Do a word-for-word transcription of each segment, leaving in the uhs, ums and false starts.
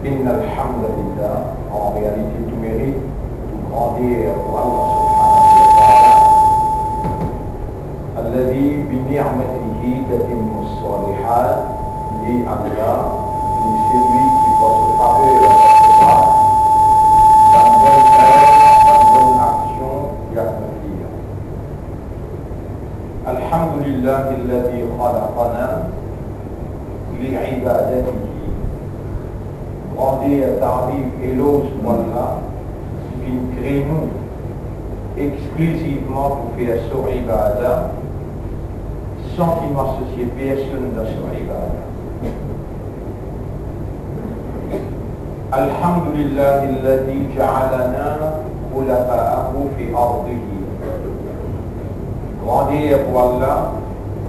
إن الحمد لله, an realite, tou merit, tou grander pou Allah subhanahu wa ta'ala, الذي بنعمته تتم الصالحات, li Allah, li selwi ki par so faver, bann bon zèv, bann bon aksion, li akonplir. الحمد لله الذي خلقنا لعبادته. Grander, tarif, eloz pou Allah ki finn kre nou exklizivman pou fer so ibada, san ki nou asosie personn dan so ibada. الحمد لله الذي جعلنا خلفاءه في أرضه. Grander pou Allah,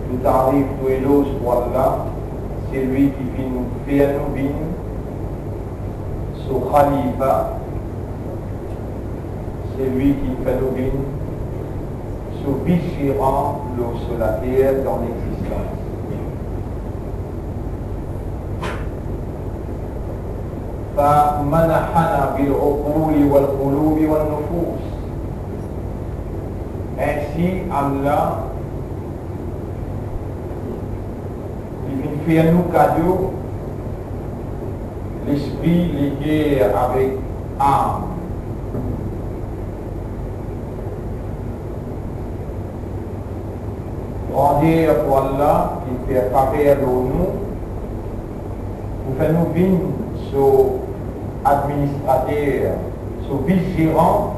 tou tarif, tou eloz pou Allah, selwi ki finn fer nou vinn so khalifa, selwi ki fer nou vinn so vizeran lor so later dan lexistans. فمنحنا بالعقول والقلوب والنفوس. Ainsi, Allah, li finn fer nou kado lespri, leker avek am. Grander pou Allah ki fer faver lor nou, pou fer nou vinn so administrater, so vizeran,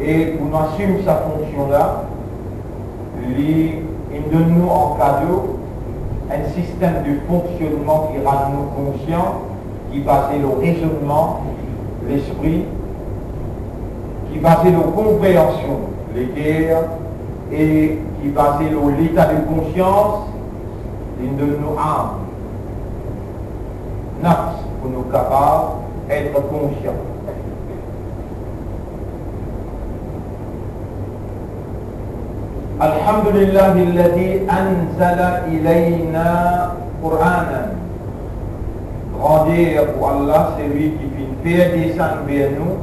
e pou nou asim sa fonksion la, li inn donn nou an kado enn sistem de fonksionnman ki rann nou konsian, ki baze lor rezonnman, lespri, ki baze lor konpreansion, leker, e ki baze lor leta de konsians, li donn nou am, nafs, pou nou kapav et konsian. الحمد لله الذي أنزل إلينا قرآنا. Grander pou Allah, selwi ki finn fer desann ver nou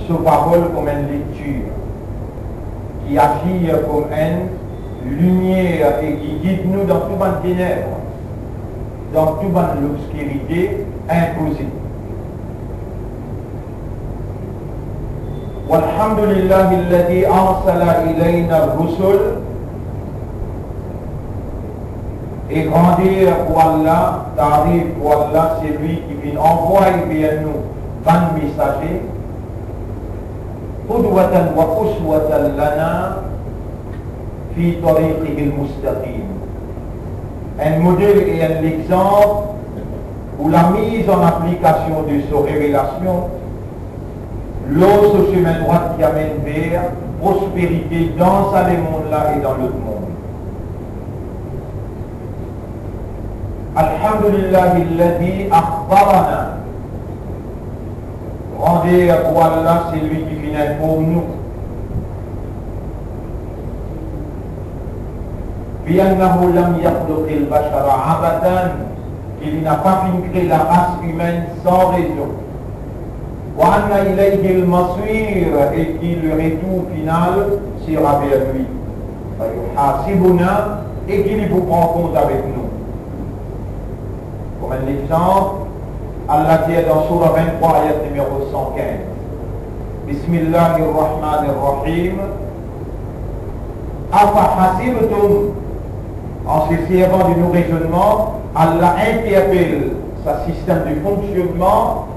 so parol kouma enn lektir, ki azir kouma enn limier e ki gid nou dan tou bann teneb, dan tou bann lobskirite inpoze. والحمد لله الذي أرسل إلينا الرسل. E grander pou Allah, tarif pou Allah, selwi ki finn anvway ver nou bann mesaze, قدوة وأسوة لنا في طريقه المستقيم. Enn model e enn lexanp pou lamiz an aplikasion de so revelasion lor so semin drwat ki amenn ver prosperite dan sa lemond la e dan lot mond. الحمد لله الذي أخبرنا. Grander pou Allah, selwi ki finn inform nou بأنه لم يخلق البشر عبثا, ki li napa finn kre laras imenn san rezon. وأن إليه المصير, e ki le retour final sera vers lui. فيحاسبنا, e ki li pou pran kont avek nou. Kouma enn lexanp, Allah dir dan soura vinn-trwa, ayat nimero san kinz, بسم الله الرحمن الرحيم. أفحسبتم, an se servan de nou rezonnman, Allah interpel sa sistem de fonksionnman,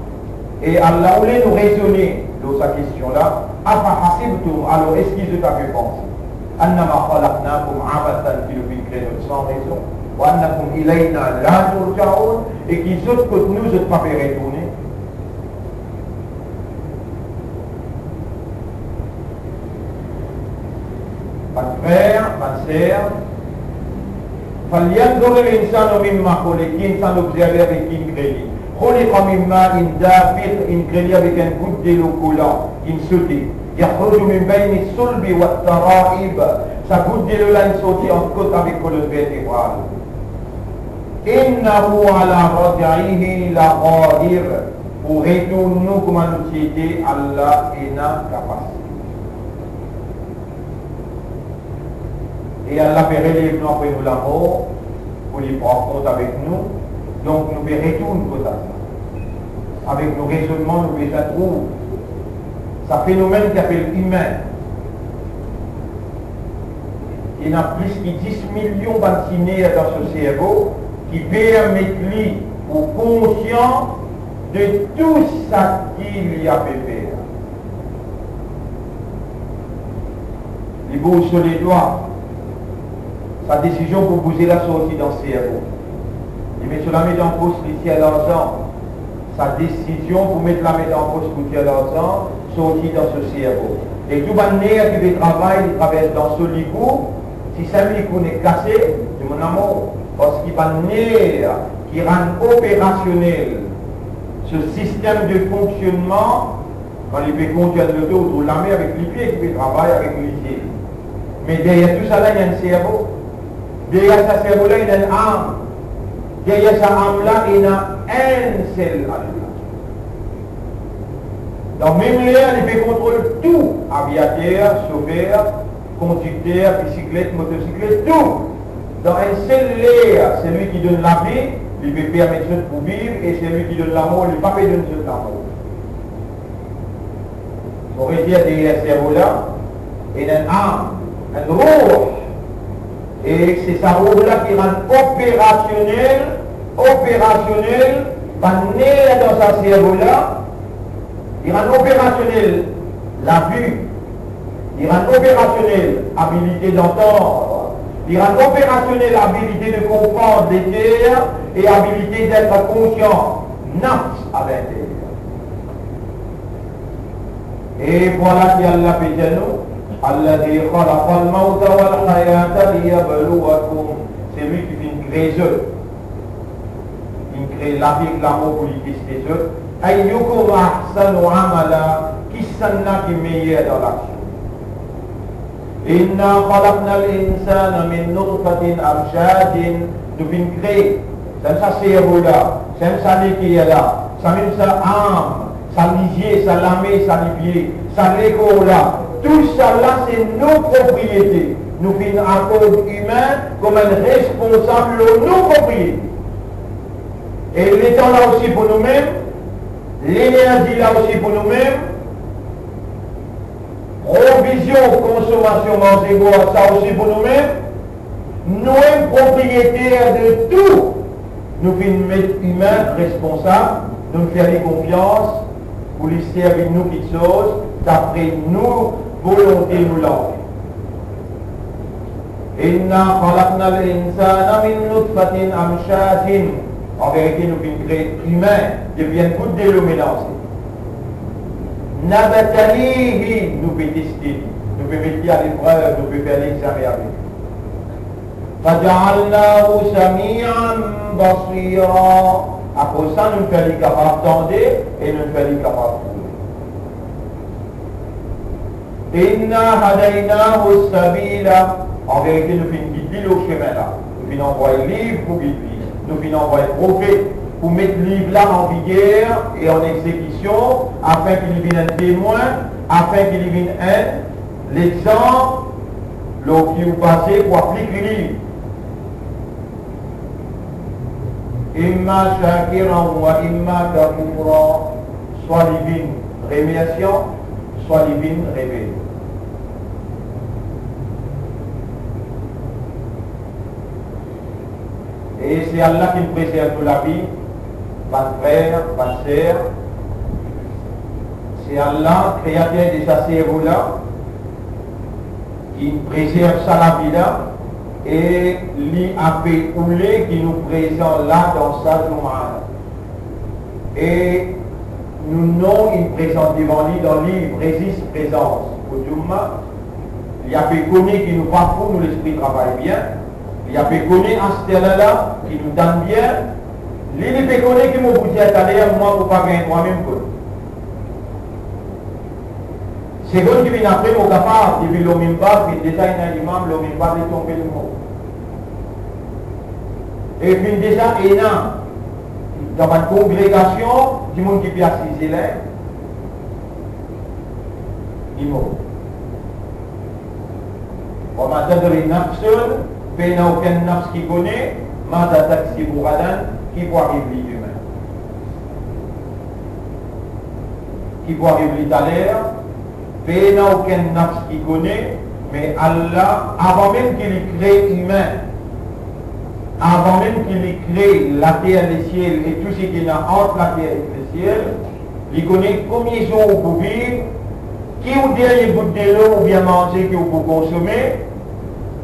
e Allah oule nou rezone lor sa kestion la, أفحسبتم, alor eski zot ave panse, أنما خلقناكم عبثا, ki nou finn kre zot san rezon, وأنكم إلينا لا ترجعون, e ki zot kot nou zot pa pe retourne? Bann frer, bann ser, فلينظر الإنسان مم خلق, ki insan obzerve avek ki inn kre li. خلق من ماء دافق, inn kre li avek enn gout delo kolan, inn sote. يخرج من بين الصلب والترائب, sa gout delo la inn sorti ant kot avek kolonn vertebral. Innahu ala raj'ihi laqadir. Pou retourn nou kouma nou ti ete, Allah ena kapasite. E Allah pe relev nou apre nou lamor, pou li pran kont avek nou. Donk nou pe retourn kot Allah. Avek nou rezonnman, nou bizin trouv sa fenomenn ki apel imin. Ena plis ki dis milion bann ti ner dan so servo ki permet li pou konsian de tou seki li ape fer. Li bouz so ledwa, sa desizion pou bouze la sorti dan servo. Li met so lame dan pos, li tir larzan. Sa desizion pou met lame dan pos pou tir larzan sorti dan so servo. E tou bann ner ki pe travay, li travers dan so ligou, si sa ligou nek kase, dimoun la mor. Parski bann ner ki rann operasionel so sistem de fonksionnman, kan li pe kondwir enn loto, ou trouv lame avek lipie ki pe travay avek lizie. Me deryer tou sa la, ena enn servo. Deryer sa servo la, ena enn am. Deryer sa am la, ena enn sel Allah. Dan mem ler, li pe kontrol tou, aviater, sofer, kondikter, bisiklet, motosiklet, tou. Dan enn sel ler, selwi ki donn lavi, li pe permet zot pou viv, e selwi ki donn lamor, li pa pe donn zot lamor. Mo redir, deryer servo la, ena enn am, enn rouh. E se sa rouh la ki rann operasionel, operasionel bann ner dan sa servo la. Li rann operasionel lavi, li rann operasionel abilite dantann, li rann operasionel abilite de konpran, de ker, e abilite d'être conscient, nafs, a linteryer. E vwala ki Allah pe dir nou, allazi khalaqal mawta wal hayata liyabluwakum, selwi ki finn kre zot, finn kre lavi ek lamor pou li teste zot, ayyukum ahsanu amala, kisannla ki meyer dan laksion. Inna khalaqnal insana min nutfatin amshajin, nou finn kre, samem sa servo la, samem sa leker la, samem sa am, sa lizie, sa lame, sa lipie, sa lekor la, tou sa la se nou propriete. Nou finn akord imin kouma enn responsab lor nou propriete. E letan la osi pou noumem, lenerzi la osi pou noumem, provizion, konsomasion, manze, bwar, sa osi pou noumem. Noumem propriyeter de tou. Nou finn met imin responsab, nou fer li konfians pou li servi nou kiksoz dapre nou volonte, nou lanvi. Inna khalaqnal insana min nutfatin amshajin. An verite, nou finn kre imin depi enn gout delo melanze. Nabtalihi, nou pe teste li, nou pe met li a leprev, nou pe fer li exame avek li. Fajaalnahu samian basira. Apre sa, nou fer li kapav tande e nou fer li kapav trouve. Inna hadaynahu sabila. An verite, nou finn gid li lor semin la. Nou finn anvway liv pou gid li. Nou finn anvway profet pou met liv la an viger e an exekision, afin ki li vinn enn temwin, afin ki li vinn enn lexanp lor ki ou baze pou aplik li. Imma shakiran wa imma kafura, swa li vinn remersian, swa li vinn rebel. E se Allah ki prezerv nou lavi, bann frer, bann ser. Se Allah, kreater de sa servo la, ki prezerv sa lavi la, e li ape oule ki nou prezan la dan sa zouma la. E nou nom inn prezan devan li dan liv rezis prezans pou zouma. Li ape kone ki nou pa fou, nou lespri travay bien. Li ape kone aster la la ki nou tann bien. Li, li pe kone ki mo pou dir taler, mwa mo pa gagn mwa mem kone. Segonn ki vinn apre, mo kapav, depi lor minbar, vinn detay enn imam, lor minbar, li tonbe, li mor. E finn deza ena dan bann kongregasion dimoun ki pe asize la, li mor. Wa ma tadri nafsun, pena okenn nafs ki kone, madha taksibu ghadan, ki pou ariv li demin. Ki pou ariv li taler, pena okenn nafs ki kone, me Allah, avan mem ki li kre imin, avan mem ki li kre later, lesiel e tou seki ena ant later ek lesiel, li kone konbien zour ou pou viv, ki ou dernie bout delo oubien manze ki ou pou konsome,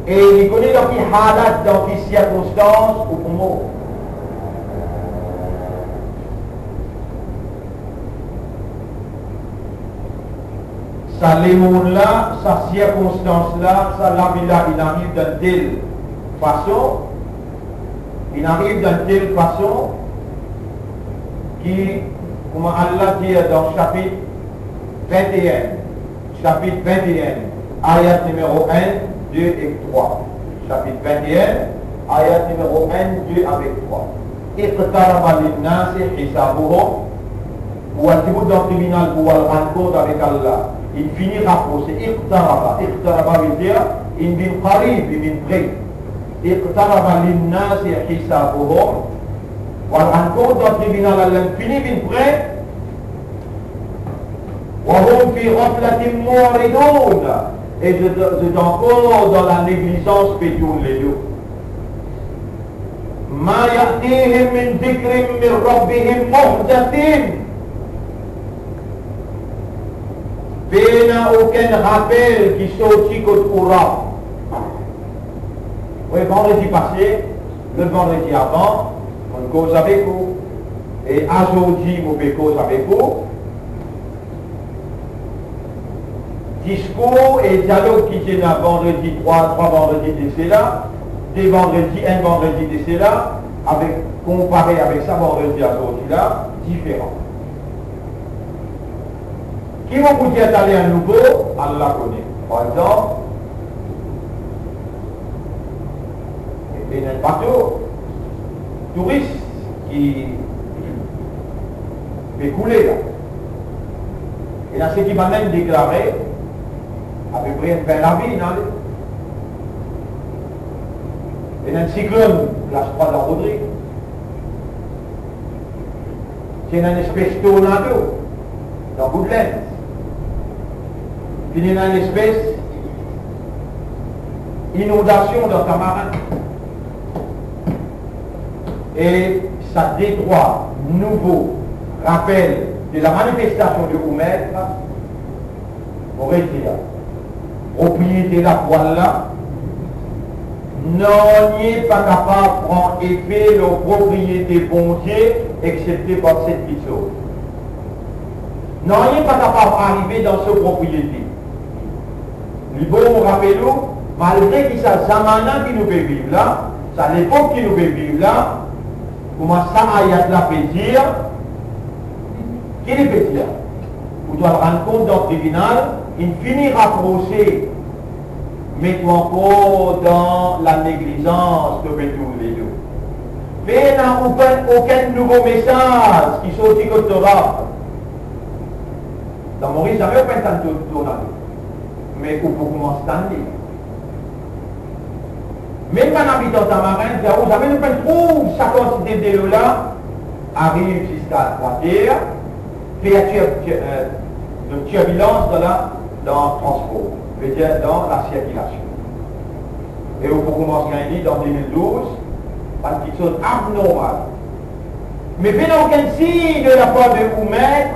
e li kone dan ki halat, dan ki sirkonstans ou pou mor. Sa lemond la, sa sirkonstans la, sa lavi la, inn ariv dan tel fason, inn ariv dan tel fason ki, kouma Allah dir dan sapit vinte et un, sapit vinte et un, ayat nimero enn, de ek trwa. Sapit vinte et un, ayat nimero enn, de avek trwa. Iqtaraba linnasi hisabuhum. Pou al debout dan tribinal, pou al rann kont avek Allah, inn fini raprose. Iqtaraba, iqtaraba vedir inn vinn qarib, inn vinn pre. Iqtaraba linnasi hisabuhum. Pou al rann kont dan tribinal, Allah inn fini vinn pre. Wa hum fi ghaflatin mu'ridun. E zot, zot ankor dan laneglizans, pe tourn ledo. Ma ya'tihim min zikrin min rabbihim muhdathin. Pena okenn rapel ki sorti kot ou Rab. Wi, vandredi pase, lot vandredi avan, mo'nn koz avek ou. E azordi, mo pe koz avek ou. Diskour e dialog ki ti ena vandredi, trwa, trwa vandredi de sela, de vandredi, enn vandredi de sela, avek, konpare avek sa vandredi azordi la, diferan. Ki mo pou dir taler nouvo, Allah kone. Par exanp, ena enn bato touris ki pe koule la. Ena seki bann la inn deklare apepre enn fin lavi inn ale. Ena enn siklonn plas trwa dan Rodrig. Ti ena enn espes tornado dan Woodlands. Finn ena enn espes inondasion dan Tamarin. E sa de trwa nouvo rapel de la manifestasion de Oumet, mo redir, propriete la pou Allah, nanye pa kapav pran efe lor propriete Bondie, eksepte par set kitsoz. Nanye pa kapav arive dan so propriete. Li bon mo rapel ou, malgre ki sa zamana ki nou pe viv la, sa lepok ki nou pe viv la, kouma sa ayat la pe dir, ki li pe dir? Pou to al rann kont dan tribinal, inn fini raprose, me to ankor dan laneglizans, to pe tourn ledo. Pena okenn, okenn nouvo mesaz ki sorti kot to Rab. Dan Moris, zame ou pa'nn tann tor-, tornado. Me ou pou koumans tann li. Mem bann abitan Tamarin dir ou, zame nou pa'nn trouv sa kantite delo la ariv ziska Ekrater, fer tir-, tir-, euh, de tirbilans dan la, dan transpor, vedir dan lasirkilasion. E ou pou koumans gagn li dan de mil douz, bann kitsoz abnormal. Me pena okenn sign de lapar de ou met,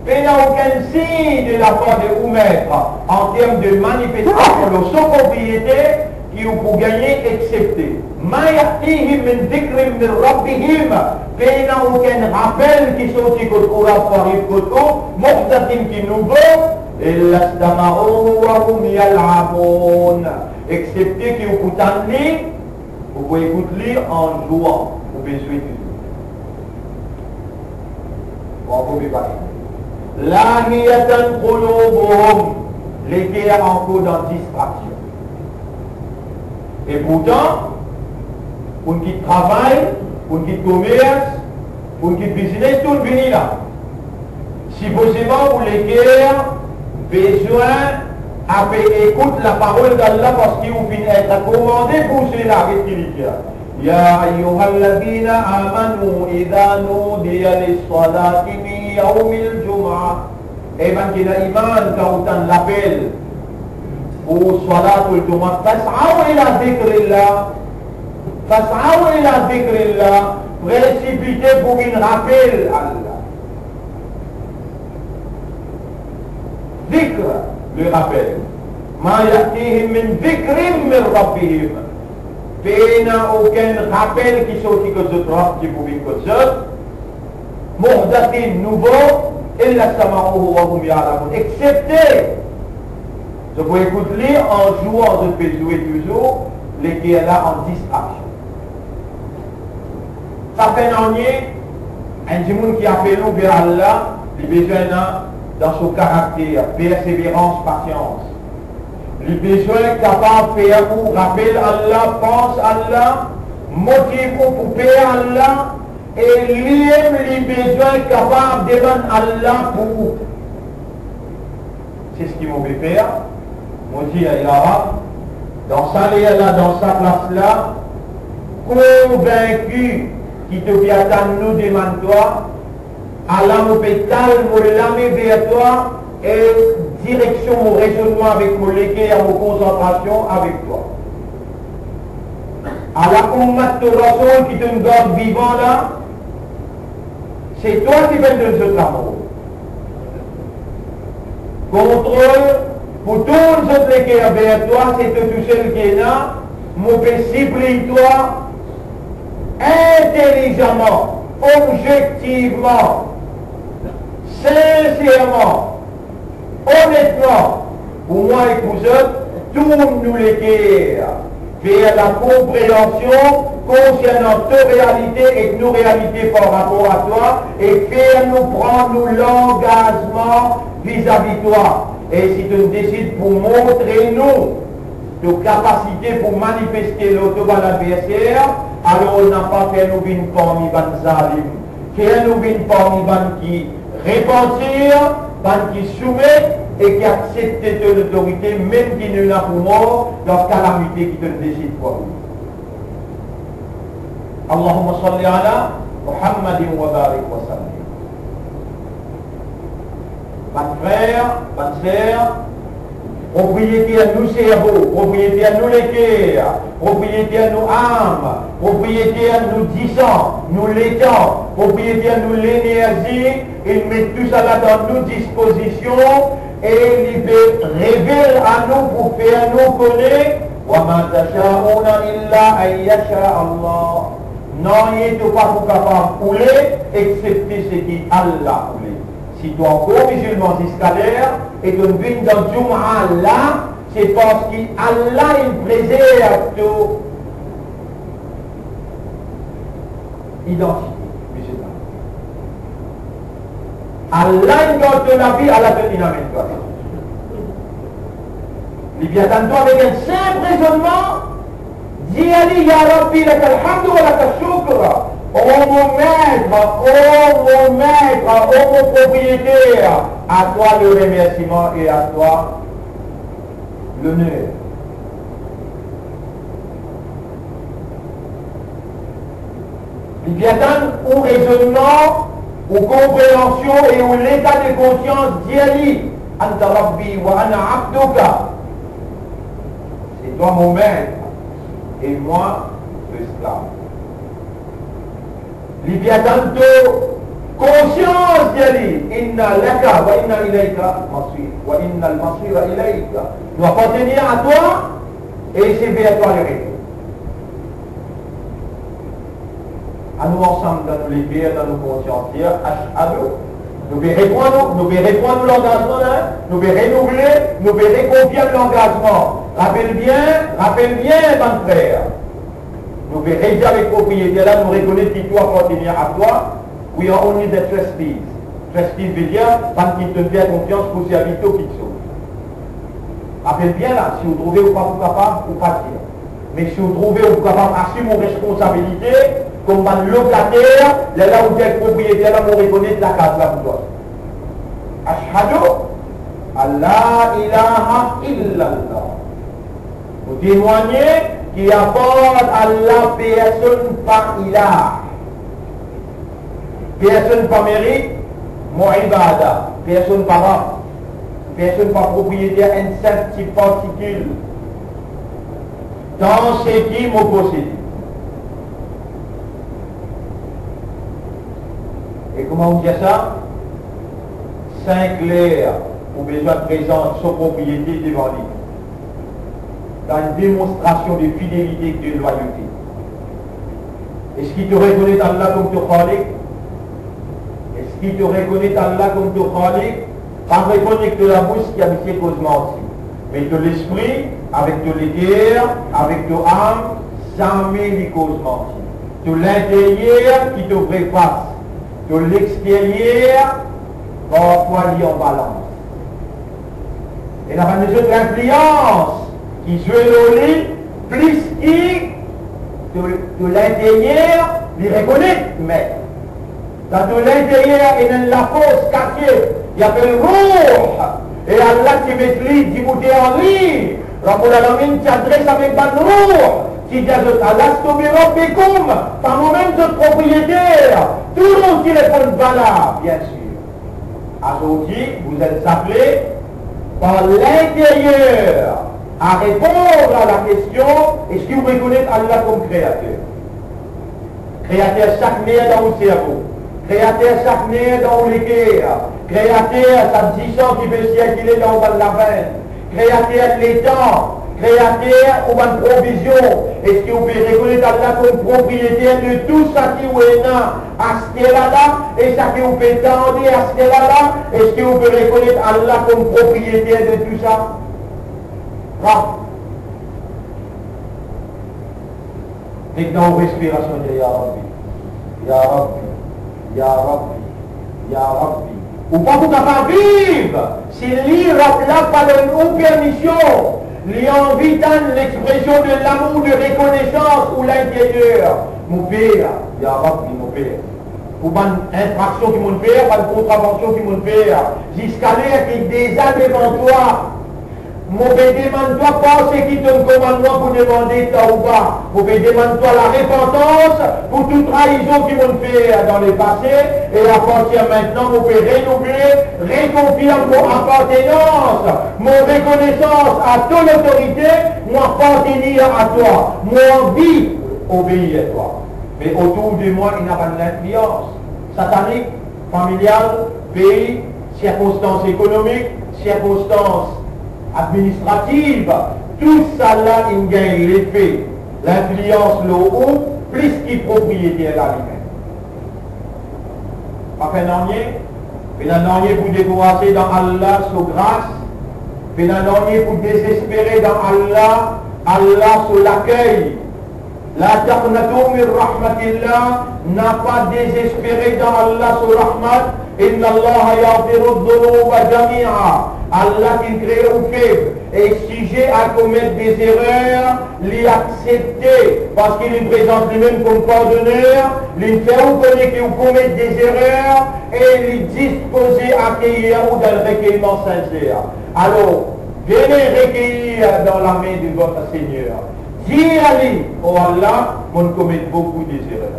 pena okenn sign de lapar de ou met an term de manifestasion lor so propriete ki ou pou gagne, eksepte ma ya'tihim min zikrin min rabbihim, pena okenn rapel ki sorti kot ou la pou ariv kot ou, muhdathin ki nouvo, illa stama'uhu wa hum yal'abun, eksepte ki ou pou tann li, ou pou ekout li an zwe, ou pe zwe touzour. Bon, ou pe pase. Lahiyatan qulubuhum, leker ankor dan distraksion. E pourtan, Ou'nn kit travay, ou'nn kit komers, ou'nn kit biznes, to'nn vini la. Sipozeman ou leker bizin ape ekout laparol d'Allah, parski ou finn et komande pou sela, get ki li dir. Ya ayyuhalladhina amanu idha nudiya lis-salati min yawmil jumu'ah. E bann ki ena iman, kan ou tann lapel pou swalatul jumu'ah, fas'aw ila zikrillah. Fas'aw ila zikrillah, presipite pou vinn rapel Allah. Zikr, le rapel. Ma ya'tihim min zikrin min rabbihim. Pena okenn rapel ki sorti kot zot Rab ki pou vinn kot zot. Muhdathin, nouvo, illa stama'uhu wa hum yal'abun. Exsepte zot pou ekout li an zouan, zot pe zoue touzour, lekel la an distraksion. Sa fer nanye, enn dimoun ki apel ou ver Allah, li bizin ena dan so karakter perseverans, pasians. Li bizin kapav fer ou rapel Allah, pans Allah, motiv ou pou per Allah, e limem li bizin kapav demann Allah pou ou. Se seki mo pe fer. Mo dir, ya Rab, dan sa ler la, dan sa plas la, konvinki ki to pe atann nou demann twa, ala mo pe tal mo lame ver twa, e direksion mo rezonnman avek mo leker, mo konsantrasion avek twa. Ala oummat to Rasoul ki to'nn gard vivan la, se twa ki finn donn zot lamor. Kontrol pou tourn zot leker ver twa, se to tousel ki ena. Mo pe sipliy twa intelizaman, obzektivman, sinserman, onetman, pou mwa ek pou zot, tourn nou leker ver lakonpreansion konsernan to realite ek nou realite par rapor a twa, e fer nou pran nou langazman vizavi twa. E si to desid pou montre nou to kapasite pou manifeste lor to bann adverser, alor napa fer nou vinn parmi bann zalim. Fer nou vinn parmi bann ki repantir, bann ki soumet e ki aksepte to lotorite, mem ki nou ena pou mor dan kalamite ki to desid pou arive. Allahumma salli ala Muhammadin wa barik wa sallim. Bann frer, bann ser, propriyeter nou servo, propriyeter nou leker, propriyeter nou am, propriyeter nou disan, nou letan, propriyeter nou lenerzi, li met tousala dan nou dispozision e li pe revel a nou pou fer nou kone, wa ma tashauna illa an yasha Allah. Nanye to pa pou kapav oule, exsepte seki Allah oule. Si to ankor mizilman ziska ler e to'nn vinn dan Jum'a la, se parski Allah inn prezerv to idantite mizilman. Allah inn gard to lavi, Allah to inn amenn twa. Li pe atann twa avek enn sinp rezonnman, dir li, ya Rabbi, lakal hamdu wa lakal shukr. O mo met, o mo met, o mo propriyeter, a twa le remersiman e a twa loner. Li pe atann ou rezonnman, ou konpreansion e ou leta de konsians, dir li, anta Rabbi wa ana abduka. C'est toi mon maître et moi l'esclave. Li pe atann to konsians, dir li, inna laka wa inna ilayka al-masir, wa innal masira ilayka. Nou apartenir a twa e se ver twa le retour. Anou ansam dan nou leker, dan nou konsians, dir, ashhadu. Nou pe repran nou, nou pe repran nou langazman la, nou pe renouvle, nou pe rekonfirm langazman. Rapel bien, rapel bien, bann frer. Nou pe redir avek propriyeter la, nou rekonet ki tou apartenir a twa. We are only the trustees. Trustees ve dir bann ki to'nn fer konfians pou servi to kiksoz. Rapel bien la, si ou trouve ou pa pou kapav, ou pa dir. Me si ou trouve ou kapav asim ou responsabilite, kouma bann lokater, lerla ou dir propriyeter la, mo rekonet lakaz la pou twa. Ashhadu an la ilaha illallah. Mo temwagne ki apar Allah, personn pa ilah. Personn pa merit mo ibada, personn pa rab, personn pa propriyeter, enn sinp ti partikil dan seki mo posede. E kouma ou dir sa? Sinkler, ou bizin prezant so propriyete devan li. Dan enn demonstrasion de fidelite ek de lwayote. Eski to rekonet Allah kom to Khaliq? Eski to rekonet Allah kom to Khaliq? Pa rekonet ek to labous ki a misie koz manti, me to lespri, avek to leker, avek to am, zame li koz manti. To linteryer ki to vre fas, to lexteryer, parfwa li an balans. Ena bann lezot linflians ki zwe lor li plis ki to, to linteryer, li rekonet, me dan to linteryer ena enn lafors kasie, ki apel Ruh, e Allah ti met li, diboute an li. Rabbul Alamin ti adres avek bann Ruh, ti dir zot, alastu bi rabbikum, pa mwa mem zot propriyeter? Tou rouh ti reponn, bala, bien sir. Azordi, vous êtes appelés par l'intérieur à répondre à la question, eski ou rekonet Allah kom Kreater? Kreater sak ner dan ou servo, Kreater sak ner dan ou leker, Kreater sa disan ki pe sirkile dan ou bann lavenn, Kreater letan, Kreater ou bann provizion. Eski ou pe rekonet Allah kom propriyeter de tou seki ou ena aster la la, e seki ou pe tande aster la la? Eski ou pe rekonet Allah kom propriyeter de tou sa? Rab. Nek dan ou respirasion, dir, ya Rabbi, ya Rabbi, ya Rabbi, ya Rabbi. Ou pa pou kapav viv si li, Rab la, pa donn ou permision. Li anvi tann lexpresion de lamour, de rekonesans ou linteryer. Mo per, ya Rabbi, mo per, pou bann infraksion ki mo'nn fer, bann kontravansion ki mo'nn fer, ziska ler ki deza devan twa. Mo pe demann twa par seki to'nn komann mwa pou demande tawba. Mo pe demann twa larepantans pou tou traizon ki mo'nn fer dan lepase, e apartir mintnan mo pe renouvle, rekonfirm mo apartenans, mo rekonesans a to lotorite. Mo apartenir a twa, mo anvi obeir twa. Me otour de mwa ena bann linflians satanik, familial, pei, sirkonstans ekonomik, sirkonstans administrativ, tousala inn gagn lefe, linflians lor ou plis ki propriyeter la limem. Pa fer nanye, pena nanye pou dekouraze dan Allah so gras, pena nanye pou dezespere dan Allah, Allah so lakey. La taqnatu min rahmatillah, napa dezespere dan Allah so rahmat. Innallaha yaghfiru dhunuba jamia. Allah ki kre ou feb e size a komet de zerer, li aksepte, parski li prezant limem kom pardoner, li fer ou kone ki ou komet de zerer, e li dispoze akeyir ou dan lekeyman sinser. Alor, venez recueillir dans la main de votre Seigneur. Dir a li, o Allah, mo'nn komet boukou de zerer.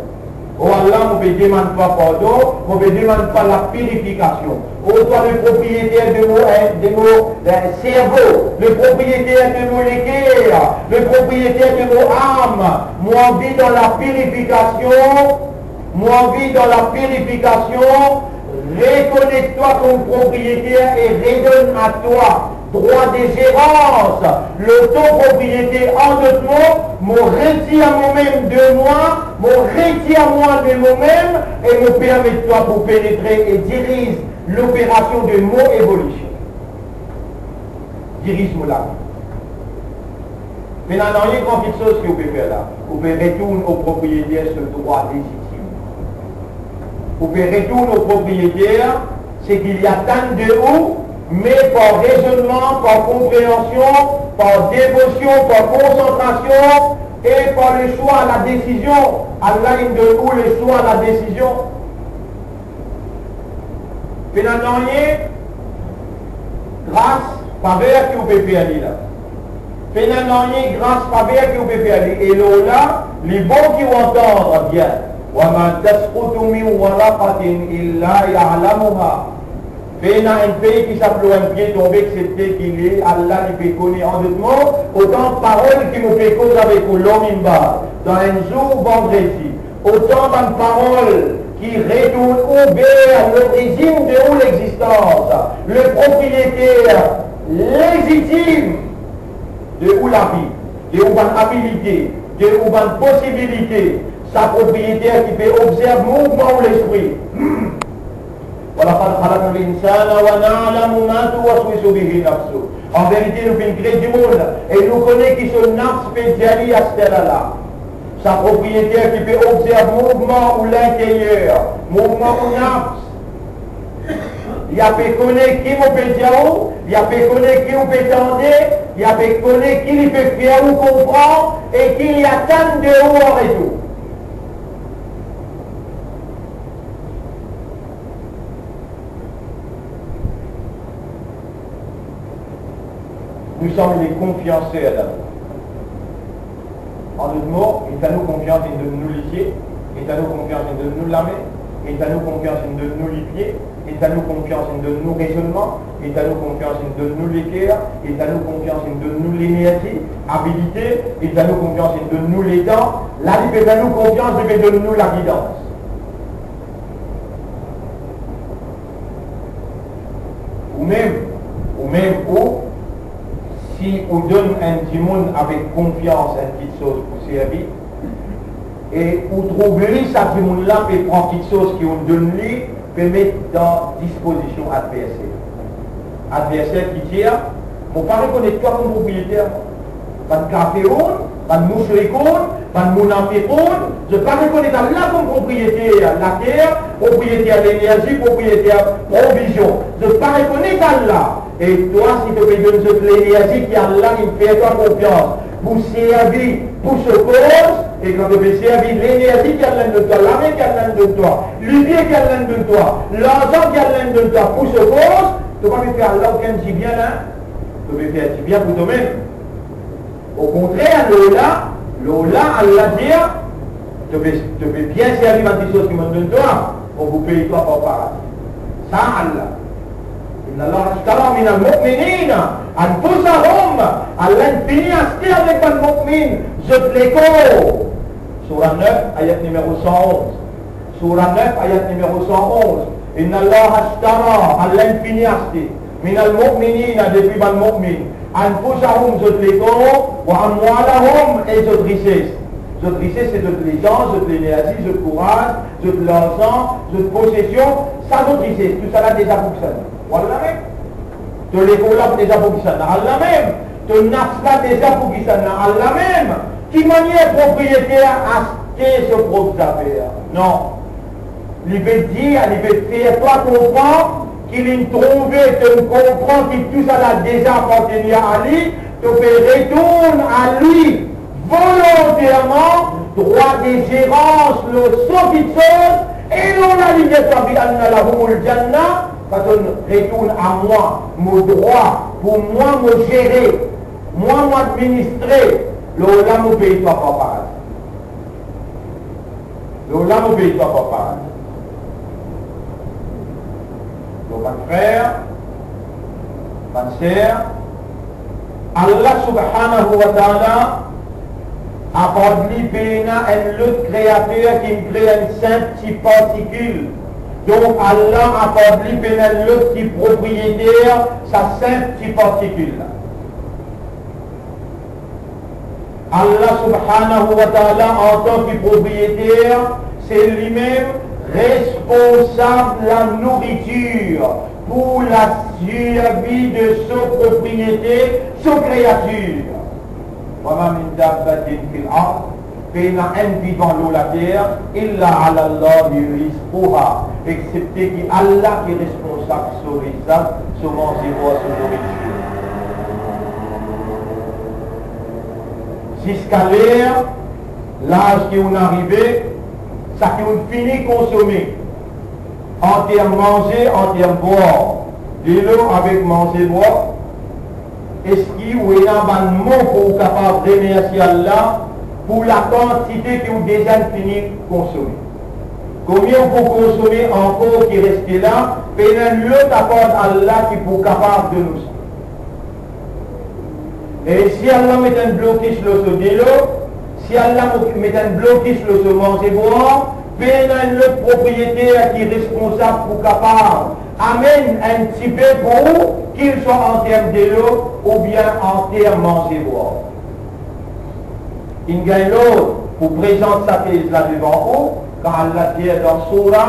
O Allah, mo pe demann twa pardon, mo pe demann twa lapirifikasion. O twa le propriyeter de mo, eh, de mo, eh, servo, le propriyeter de mo leker, le propriyeter de mo am. Mo anvi dan lapirifikasion, mo anvi dan lapirifikasion, rekonet twa kom propriyeter e redonn a twa drwa de zerans lor to propriete. An dot mo, mo retir momem de mwa, mo retir mwa de momem, e mo permet twa pou penetre e diriz loperasion de mo evolision. Diriz mo lavi. Pena nanye gran kiksoz ki ou pe fer la. Ou pe retourn o propriyeter so drwa lezitim. Ou pe retourn o propriyeter seki li atann de ou, me par rezonnman, par konpreansion, par devosion, par konsantrasion, E par le choix, la décision, Allah inn donn ou le choix, la décision. Pena nanye gras, faver ki ou pe fer li la. Pena nanye gras, faver ki ou pe fer li. E lor la, li bon ki ou antann bien. Wa ma tasqutu min waraqatin illa ya'lamuha. Pena enn fey ki sap lor enn pie tonbe, exsepte ki li, Allah li pe kone. An dot mo, otan parol ki mo pe koz avek ou lor minbar, dan enn zour vandredi, otan bann parol ki retourn ou ver lorizinn de ou lexistans, le propriyeter lezitim de ou lavi, de ou bann abilite, de ou bann posibilite, sa propriyeter ki pe obzerv mouvman ou lespri. Wa laqad khalaqnal insana wa na'lamu ma tuwaswisu bihi nafsuh. An verite, nou finn kre dimoun e nou kone ki so nafs pe dir li aster la. Sa propriyeter ki pe obzerv mouvman ou linteryer, mouvman ou nafs. Li a pe kone ki mo pe dir ou, li a pe kone ki ou pe tande, li a pe kone ki li pe fer ou konpran e ki li atann de ou an retour. Nous sommes les confianceurs d'Allah. An dot mo, li fer nou konfians, li donn nou lizie, li fer nou konfians, li donn nou lame, li fer nou konfians, li donn nou lipie, li fer nou konfians, li donn nou rezonnman, li fer nou konfians, li donn nou leker, li fer nou konfians, li donn nou lenerzi, abilite, li fer nou konfians, li donn nou letan. La, li pe fer nou konfians, li pe donn nou lagidans. Ou mem, ou mem ou, si ou donn enn dimoun avek konfians enn kitsoz pou servi, e ou trouv li, sa dimoun la, pe pran kitsoz ki ou donn li, pe met dan dispozision adverser. Adverser ki dir, "Mo pa rekonet twa kom propriyeter, mwa." Bann kafir, bann moushrik, bann munafiq, zot pa rekonet Allah kom propriyeter later, propriyeter lenerzi, propriyeter provizion. Zot pa rekonet Allah. E twa, si to pe donn zot lenerzi ki Allah inn fer twa konfians pou servi pou so koz, e kan to pe servi lenerzi ki Allah inn donn twa, lame ki Allah inn donn twa, lipie ki Allah inn donn twa, larzan ki Allah inn donn twa pou so koz, to pa pe fer Allah okenn dibien, la. To pe fer dibien pou tomem. Okontrer, lor la, lor la, Allah dir, to pe, to pe bien servi bann kitsoz ki mo'nn donn twa, mo pou pey twa par paradi. Sa Allah. Inna Allaha ashtara minal mu'minina anfusahum. Allah inn fini aste avek bann mu'min zot lekor. Soura nef, ayat nimero san onz. Soura nef, ayat nimero san onz. Inna Allaha ashtara, Allah inn fini aste, minal mu'minina, depi bann mu'min, anfusahum, zot lekor, wa amwalahum, e zot rises. Zot rises, se zot letan, zot lenerzi, zot kouraz, zot larzan, zot posesion, sa zot rises, tousala deza pou kisannla? Pou Allah mem. To lekor la deza pou kisannla? Allah mem. To nafs la deza pou kisannla? Allah mem. Ki manier propriyeter aste so prop zafer? Non. Li pe dir, li pe fer twa konpran ki li'nn trouve, to'nn konpran ki tousala deza apartenir a li, to pe retourn a li volonterman, drwa de zerans lor so kitsoz, e lor la li dir twa, bi anna lahumul janna, kan to'nn retourn a mwa, mo drwa, pou mwa mo zere, mwa mo administre, lor la mo pey twa par paradi. Lor la mo pey twa par paradi. Donk, bann frer, bann ser, Allah subhanahu wa ta'ala, apard li pena enn lot kreater ki kre enn sinp ti partikil. Donk, Allah, apard li pena enn lot ki propriyeter sa sinp ti partikil la. Allah subhanahu wa ta'ala, antan ki propriyeter, se limem responsab lanouritir pou laservi de so propriyete, so kreatir. Wa ma min dabbatin fil ard, pena enn vivan lor later, illa ala Allahi rizquha, exsepte ki Allah ki responsab so rizq, so manze, so nouritir. Ziska ler, laz ki ou'nn arive, saki ou'nn fini konsome, an term manze, an term bwar, delo avek manze bwar, eski ou ena bann mo pou ou kapav remersie Allah pou lakantite ki ou deza fini konsome? Konbien ou pou konsome ankor ki reste la, pena enn lot apar Allah ki pou kapav donn ou sa. E si Allah met enn blokis lor so delo, si Allah mo-, met enn blokis lor so manze bwar, pena enn lot propriyeter ki responsab pou kapav amenn enn tipe pou ou, ki swa an term delo oubien an term manze bwar. Inn gagn lord pou prezant sa tez la devan ou, kan Allah dir dan soura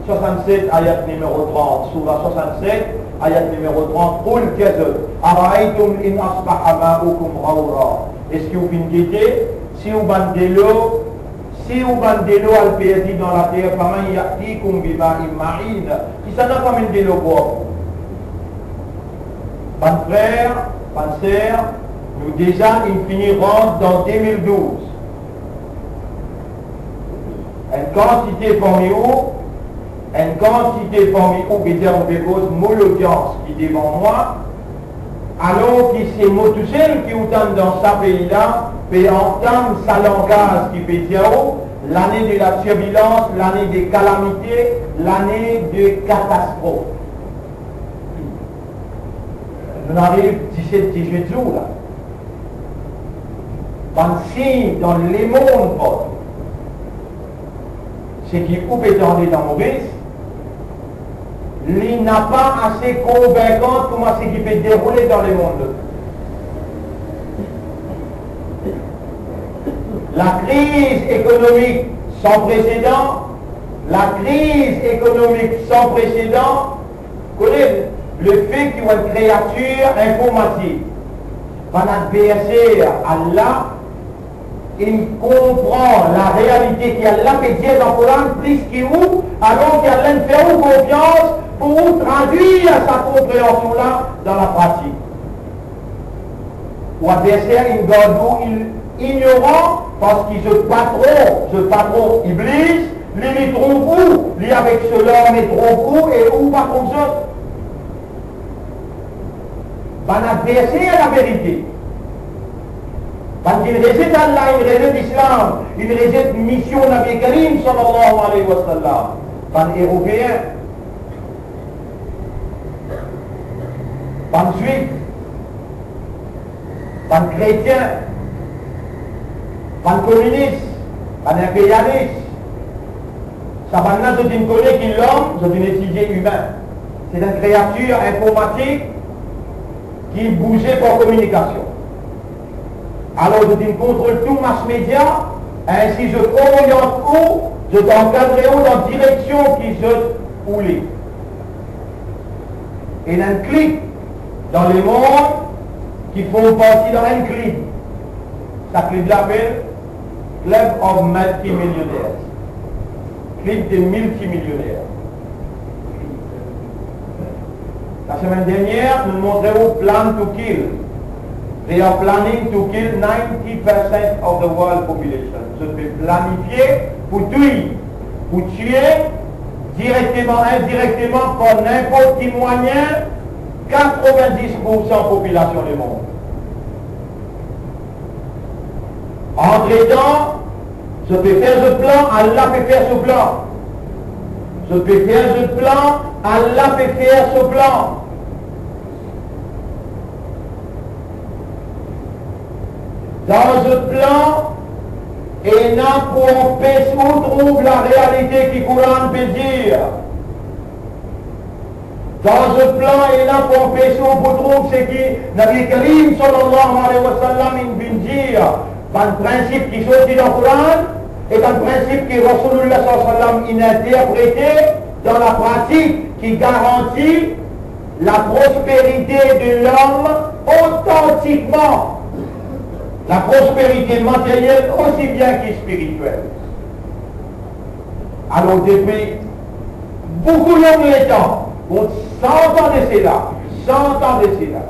swasannset, ayat nimero trant, soura swasannset, ayat nimero trant, "Qul," dir zot, "araaytum in asbaha ma'ukum ghawra." Eski ou finn gete, si ou bann delo, si ou bann delo al perdi dan later, faman ya'tikum bima'in ma'in, kisannla pou amenn delo pwop? Bann frer, bann ser, nou deza inn fini rant dan de mil douz. Enn kantite parmi ou, enn kantite parmi ou, vedir mo pe koz mo lodians ki devan mwa, alor ki se mo tousel ki ou tann dan sa pei la, pe antam sa langaz ki pe dir ou, lane de la tirbilans, lane de kalamite, lane de katastrof. Nou'nn ariv diset, dizwit zour la. Bann sign dan lemond partou. Seki ou pe tande dan mo bouch, li napa ase konvinkan kouma seki pe deroule dan lemond. La kriz ekonomik san presedan, la kriz ekonomik san presedan, kone, lefe ki ou enn kreatir informatik, bann adverser Allah, inn konpran larealite ki Allah pe dir dan Koran plis ki ou, alor ki Allah inn fer ou konfians pou ou tradwir sa konpreansion la dan lapratik. Ou adverser inn gard ou in-, ignoran, parski zot patron, zot patron Iblis, li, li tronp ou, li avek so larme tronp ou e ou pa tronp zot. Bann adverser laverite, bann ki inn rezet Allah, inn rezet Islam, inn rezet mision Nabi Karim sallallahu alayhi wa sallam, bann Eropeen, bann Zwif, bann kretien, bann kominis, bann inperialis, sa bann la zot inn kone ki lom, zot inn etidie imin, se enn kreatir informatik ki bouze par kominikasion. Alor zot inn kontrol tou mas media, ensi zot oriant ou, zot ankadre ou dan direksion ki zot oule. Ena enn klik dan lemond ki form parti dan enn klib. Sa klib la apel Club of Multimillionaires. Klib de miltimilioner. Lasemenn dernier, nou montre ou Plan to Kill. They are planning to kill ninety percent of the world population. Zot pe planifie pou touy, pou tiye, direkteman, indirekteman, par ninport ki mwayin, katrovindis poursan popilasion lemond. Antretan, zot pe fer zot plan, Allah pe fer so plan. Zot pe fer zot plan, Allah pe fer so plan. Dan zot plan, ena pou anpes ou trouv larealite ki Koran pe dir. Dan zot plan, ena pou anpes ou pou trouv seki Nabi Karim sallallahu alayhi wa sallam inn vinn dir, bann prinsip ki sorti dan Koran e bann prinsip ki Rasoulullah sallallahu alayhi wa sallam inn interprete dan lapratik, ki garanti laprosperite de lom otantikman, laprosperite materyel osi bien ki spiritiel. Alor, depi boukou long letan, bon, san an de sela, san an de sela,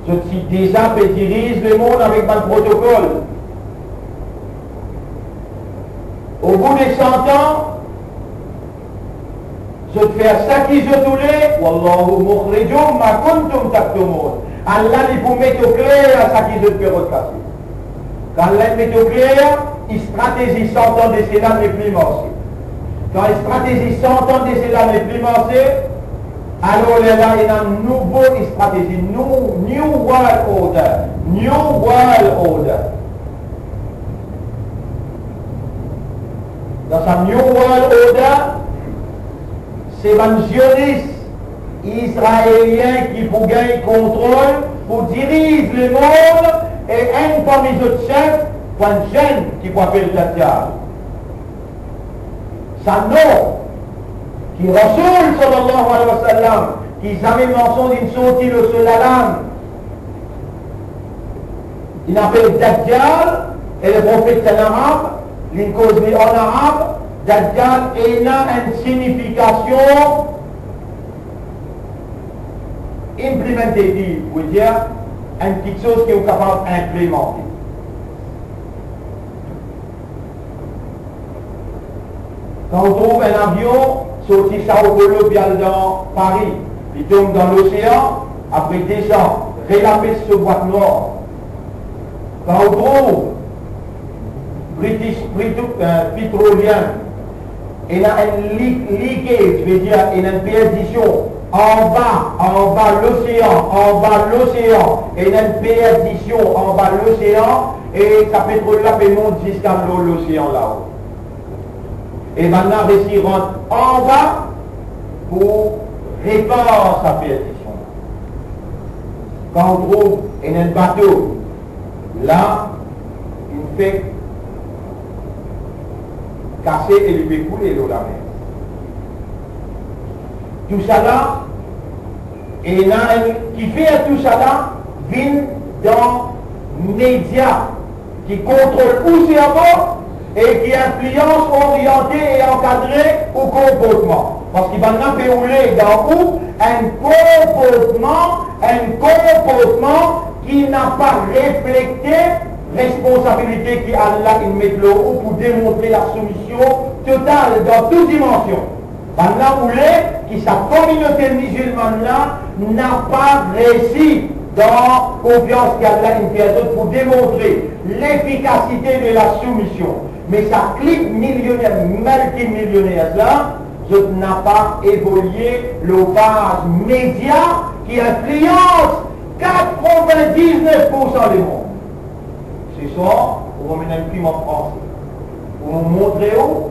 Zot ti deza pe diriz lemond avek bann protokol. Obou de san an, zot fer seki zot oule, wallahu mukhrijum ma kuntum taktumun. Allah li pou met okler seki zot pe rod kase. Kan Allah met okler, stratezi san an de sela nepli marse. Kan stratezi san an de sela nepli marse, alor lerla ena nouvo stratezi, new, new world order, new world order. Dan sa new world order, se bann zionis izraelien ki pou gagn kontrol, pou diriz lemond, e enn parmi zot sef, pou enn zenn ki pou apel Dajjal. Sa nom ki Rasoul sallallahu alayhi wa sallam, ki zame mansonz inn sorti lor so lalang, inn apel Dajjal, e le profet enn arab, linn koz li an arab. Dajjal ena enn signifikasion implementative, vedir enn kiksoz ki ou kapav inplemante. Kan ou trouv enn avion sorti Sao Paulo pou al dan Pari, li tom dan losean, apre desann, relapes so bwat nwar. Kan ou trouv British Petro-, eh, Petroleum, ena enn li-, leakage, vedir ena enn perdision anba, anba losean, anba losean, ena enn perdision anba losean, e sa petrol la pe mont ziska lor losean lao. E bann la resi rant anba pou repar sa perdision la. Kan ou trouv ena enn bato la, inn fek kase e li pe koule lor lamer. Tousala, ena enn kifer tousala vinn dan media ki kontrol ou servo e ki inflians, oriante e ankadre ou konportman. Parski bann la pe oule dan ou enn konportman, enn konportman ki napa reflekte responsabilite ki Allah inn met lor ou pou demontre lasoumision total dan tou dimansion. Bann la oule ki sa kominote mizilmann la napa resi dan konfians ki Allah inn fer zot pou demontre lefikasite de lasoumision. Me sa klib milioner, miltimilioner la, zot napa evolie lor baz media ki inflians katrovin-diz-nef poursan lemond. Seswar, ou amenn enn piman franse. Pou montre ou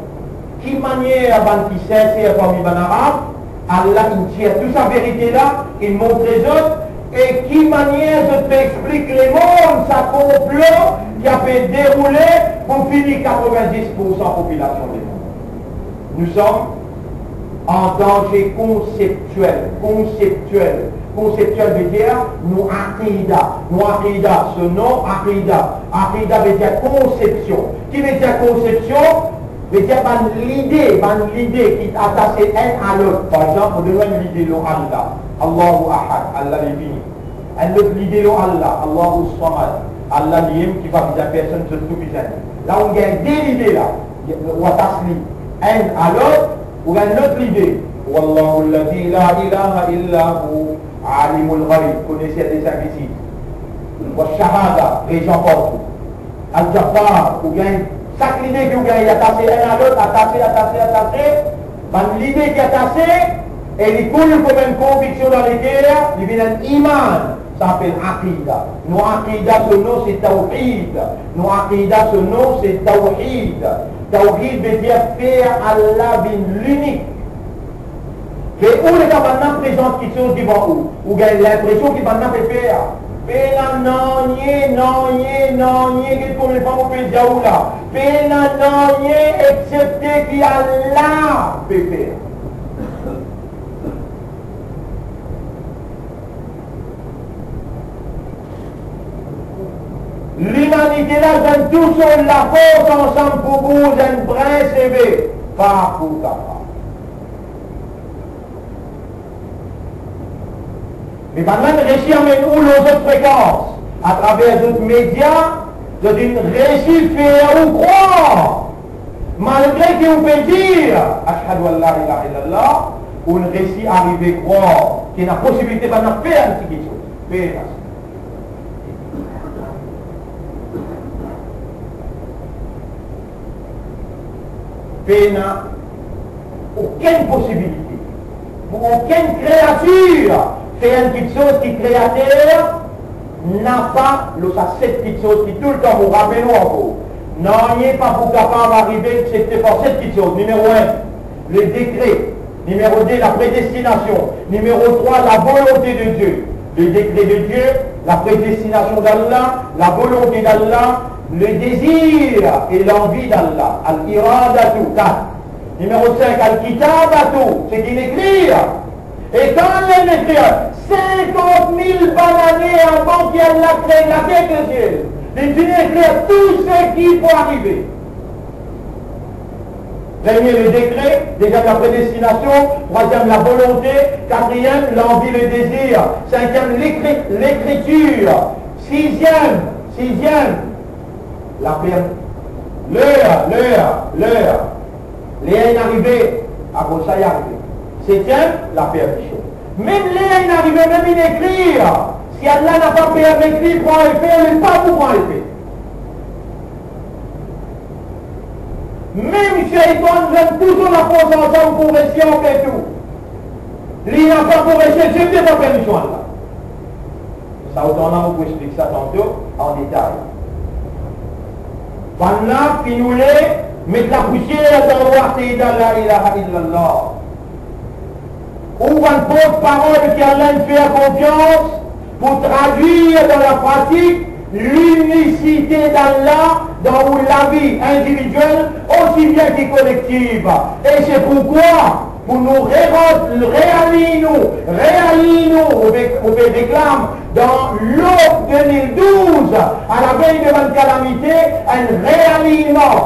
ki manier bann ki sinser parmi bann Arab, Allah inn tir tou sa verite la, inn montre zot, e ki manier zot pe explik lemond sa konplo ki ape deroule pou fini katrovin-diz poursan popilasion lemond. Nou som an danze konseptiel, konseptiel. Konseptiel vedir nou akida. Nou akida, so nom akida. Akida vedir konsepsion. Ki vedir konsepsion? Vedir bann lide, bann lide ki atase enn a lot. Par exanp, mo donn ou enn lide lor Allah. Allahu Ahad, Allah Linfini. Enn lot lide lor Allah, Allahu Samad. Allah li-mem ki pa bizin personn, zot tou bizin li. La ou gagn de lide la, ou atas li enn a lot, ou gagn lot lide. Huwallahu allazi la ilaha illa hu, alimul ghaib, connaisseur des invisibles, wa shahada, prezan partou. Al-Jabbar, ou gagn, sak lide ki ou gagn, li atase enn a lot, atase, atase, atase, bann lide ki atase, e li koul kouma enn konviksion dan leker, li vinn enn iman, sa apel akida. Nou akida, so nom se tawhid. Nou akida, so nom se tawhid. Tawhid vedir fer Allah vinn linik. Me ou letan bann la prezant kiksoz devan ou, ou gagn linpresion ki bann la pe per. Pena nanye, nanye, nanye, get konbien fwa mo pe dir ou la. Pena nanye exsepte ki Allah pe fer. Limanite la zwenn tou so lafors ansam pou bouz enn brin seve, pa pou kapav. Me bannla inn resi amenn ou lor zot frekans, atraver zot media, zot inn resi fer ou krwar, malgre ki ou pe dir, "Ashhadu an la ilaha illallah," ou inn resi arive krwar ki ena posibilite bannla fer enn tigit soz. Pena. Pena okenn posibilite pou okenn kreatir fer enn kiksoz ki Kreater napa lor sa set kiksoz ki toultan mo rapel ou ankor. Nanye pa pou kapav arive exsepte par set kiksoz. Nimero enn, le dekre. Nimero de, la predestinasion. Nimero trwa, la volonte de Die. Le dekre de Die, la predestinasion d'Allah, la volonte d'Allah, le dezir e lanvi d'Allah. Al-iradatu, kat. Nimero sink, al-kitabatu, seki inn ekrir. E kan li inn ekrir, sinkant mil bann ane avan ki Allah kre later ek lesiel, li finn ekrir tou seki pou arive. Premie, le dekre. Deziem, la predestinasion. Trwaziem, la volonte. Katriem, lanvi, le dezir. Sinkiem, lekri-, lekritir. Siziem, siziem, la per-, ler, ler, ler. Ler inn arive, apre sa li arive. Setiem, la permision. Mem ler inn arive, mem inn ekrir, si Allah napa permet li pran efe, li pa pou pran efe. Mem Seytan, li ena touzour lafors ansam pou resi anpe tou. Li napa pou resi, exsepte par permision Allah. Sa otan la, mo pou explik sa tanto an detay. Bannla finn oule met lapousier dan ou, Seyda la ilaha illallah. Ou bann portparol ki Allah inn fer konfians pou tradwir dan lapratik linisite d'Allah dan ou lavi individiel osi bien ki kolektiv. E se poukwa pou nou rerant, realign nou, realign nou, mo pe, mo pe reklam dan Lov de mil douz, a lavey de bann kalamite, enn realignman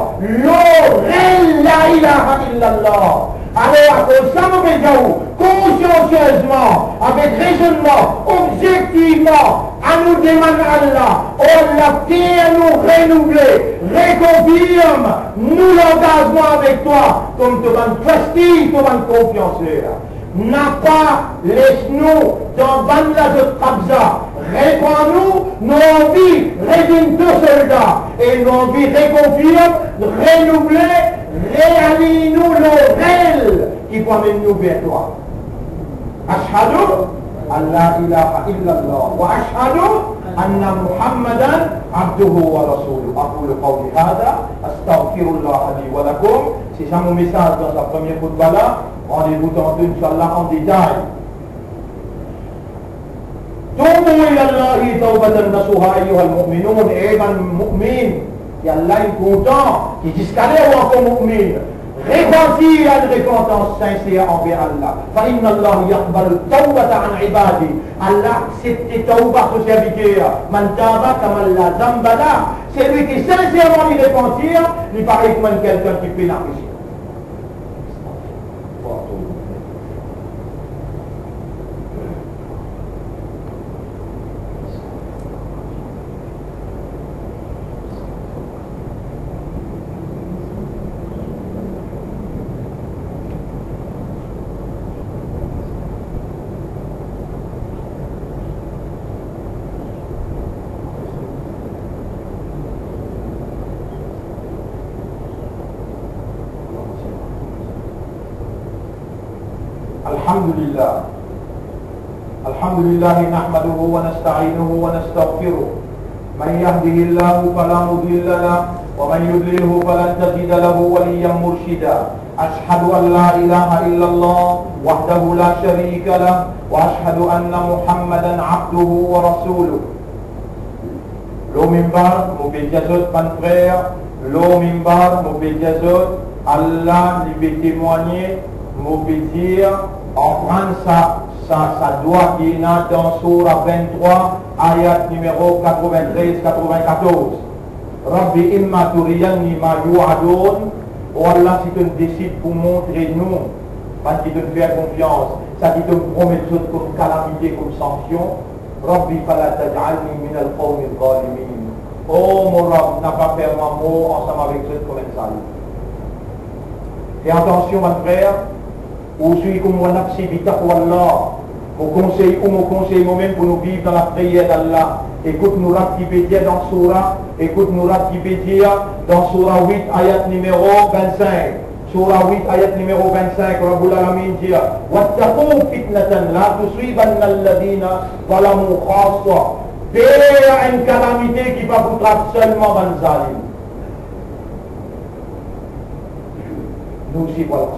lor reel la ilaha illallah. Alor, akoz sa, mo pe dir ou, konsiansiezman, avek rezonnman, obzektivman, anou demann Allah, o Allah, fer nou renouvle, rekonfirm nou langazman avek twa, kom to bann trustee, to bann konfianser. Napa les nou dan bann la zot kabza. Repran nou, nou anvi revinn to solda e nou anvi rekonfirm, renouvle, realign nou lor reel ki pou amenn nou ver twa. Ashhadu an la ilaha illallah wa ashhadu anna Muhammadan abduhu wa rasuluh. Aqulu qawli hadha, astaghfirullaha li wa lakum. Se sa mo mesaz dan sa premie khoutba la. Randevou tanto, inshallah, an detay. Tubu ilallahi tawbatan nasuha, ayyuhal mu'minun, e bann mu'min, ki Allah inn kontan, ki ziska ler ou ankor mu'min, repanti, enn repantans sinser anver Allah. Fa innallaha yaqbalu tawbata an ibadi. Allah aksepte tawba so serviter. Man taba kaman la zanba lah. Selwi ki sinserman li repanti, li parey kouma enn kelkenn ki pena pese. الحمد لله. الحمد لله نحمده ونستعينه ونستغفره. من يهده الله فلا مضل له ومن يضلله فلن تجد له وليا مرشدا. أشهد أن لا إله إلا الله وحده لا شريك له وأشهد أن محمدا عبده ورسوله. Lor minbar, mo pe dir zot, bann frer, lor minbar, mo pe dir zot, Allah, li pe temwagne, mo pe dir, aprann sa, sa, sa dwa ki ena dan Soura venntrwa, ayat nimero katrevintrez, katrevinkatorz. Rabbi imma turiyanni ma yu'adun, o Allah, si to desid pou montre nou, bann ki to fer konfians, Seki to'nn promet zot kom kalamite, kom sanksion, Rabbi fala taj'alni minal qawmiz zalimin. O mo Rab, napa fer mwa mor ansam avek zot kom enn zalim. Fer atansion, bann frer, ouswi kom wa nafsi bitaqwallah, mo konsey ou, mo konsey momem pou nou viv dan lapriyer d'Allah. Ekout nou Rab ki pe dir dan soura, ekout nou Rab ki pe dir dan soura wit, ayat nimero vinn-sink. Soura wit, ayat nimero vinn-sink, Rabbul Alamin dir, "Wattaqu fitnatan la tusibanna alladhina zalamu khassa." Per enn kalamite ki pa pou trap selman bann zalim. Nou osi, vwala.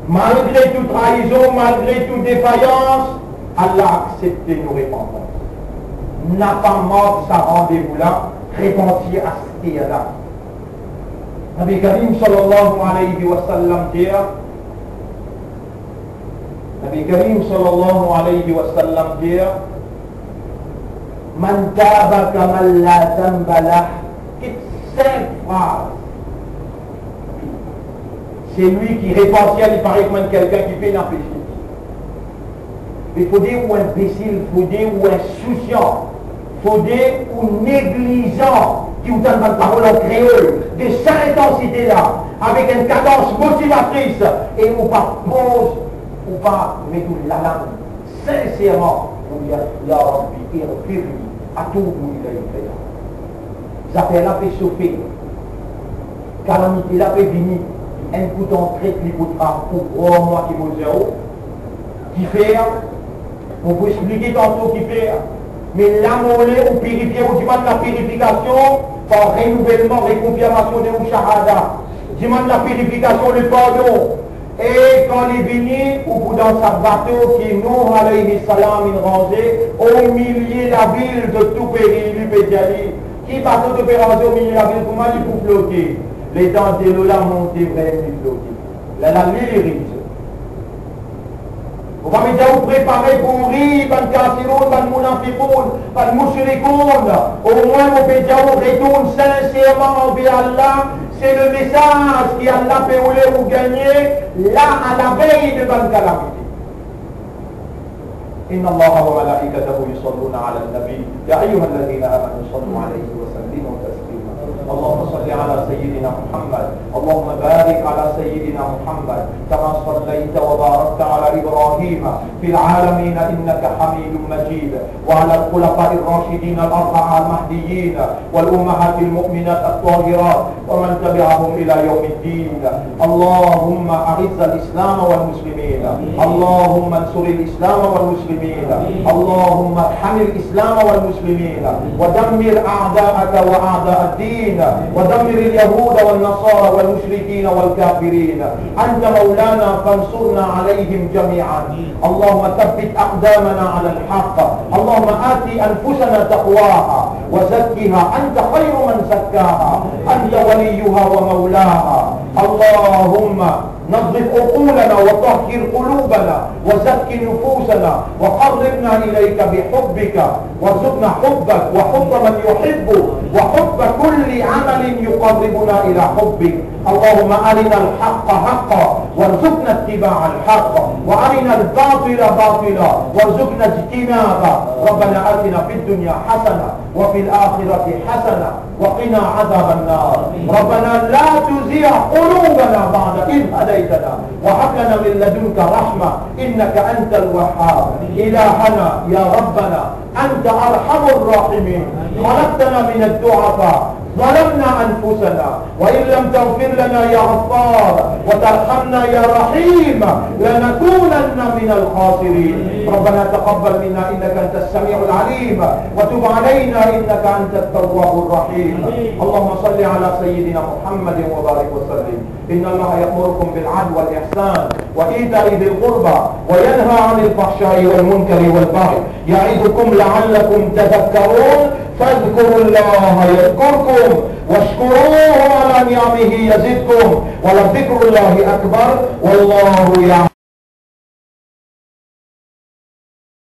Malgre tou traizon, malgre tou defayans, Allah aksepte nou repantans. Napa mank sa randevou la, repanti aster la. Nabi Karim sallallahu alayhi wa sallam dir, Nabi Karim sallallahu alayhi wa sallam dir, "Man taba kaman la zanba lah." Ki sinp fraz. Selwi ki repanti, li parey kouma enn kikenn ki pena pese. Me fode ou inbesil, fode ou insousyan, fode ou neglizan ki ou tann bann parol an kreol de sa intensite la, avek enn kadans motivatris, e ou pa poz, ou pa met ou lalang sinserman, ou dir, "Ya Rabbi, ighfirli, atubu ilayka." Zafer la pe sofe, kalamite la pe vini, enn kout antret li pou trap ou, krwar mwa ki mo dir ou, kifer, mo pou explike tanto kifer. Me la mo le ou pirifie, ou dimann lapirifikasion par renouvelman, rekonfirmasion de ou shahada. Dimann lapirifikasion, le pardon. E kan li vini, ou pou dan sa bato ki Nouh alayhi salam inn ranze omilie lavil, zot tou peri, li pe dir li, "Ki bato to pe ranze omilie lavil kouma li pou flote?" Letan delo la monte, vremem li flote. Lerla li, li riz. Ou pa bizin ou prepare pou rir, bann kafiroun, bann mounafikoun, bann moushrikoun. Omwin mo pe dir ou, retourn sinserman anver Allah. Se le mesaz ki Allah pe oule ou gagne la, a lavey de bann kalamite. Inna Allaha wa malaikatahu yusalluna alan nabi. Ya ayyuhalladhina amanu sallu alayhi wa sallimu taslima. Allahumma salli ala sayyidina Muhammad. Allahumma barik ala sayyidina Muhammad. Kama sallayta wa barakta ala Ibrahim fil alamin innaka Hamidum Majid. وعلى الخلفاء الراشدين الأربعة المهديين والأمهات المؤمنات الطاهرات ومن تبعهم إلى يوم الدين. اللهم أعز الإسلام والمسلمين. اللهم انصر الإسلام والمسلمين. اللهم ارحم الإسلام والمسلمين. ودمر أعداءك وأعداء الدين. ودمر اليهود والنصارى والمشركين والكافرين. أنت مولانا فانصرنا عليهم جميعا. اللهم ثبت أقدامنا على الحق. اللهم آت أنفسنا تقواها وزكها أنت خير من زكاها أنت وليها ومولاها. اللهم نظف عقولنا وطهر قلوبنا وزك نفوسنا وقربنا إليك بحبك وارزقنا حبك وحب من يحبك وحب كل عمل يقربنا إلى حبك. اللهم أرنا الحق حقا وارزقنا اتباع الحق، وأرنا الباطل باطلا وارزقنا اجتنابه. ربنا آتنا في الدنيا حسنة وفي الآخرة حسنة وقنا عذاب النار. ربنا لا تزغ قلوبنا بعد إذ هديتنا وهب لنا من لدنك رحمة إنك أنت الوهاب. إلهنا يا ربنا أنت أرحم الراحمين. خلقتنا من الضعفاء، ظلمنا أنفسنا، وإن لم تغفر لنا يا غفار، وترحمنا يا رحيم، لنكونن من الخاسرين. ربنا تقبل منا إنك أنت السميع العليم، وتب علينا إنك أنت التواب الرحيم. اللهم صل على سيدنا محمد وبارك وسلم. إن الله يأمركم بالعدل والإحسان وإيتاء ذي القربى وينهى عن الفحشاء والمنكر والبغي يعظكم لعلكم تذكرون. فاذكروا الله يذكركم واشكروه على نعمه يزدكم ولذكر الله أكبر والله يعلم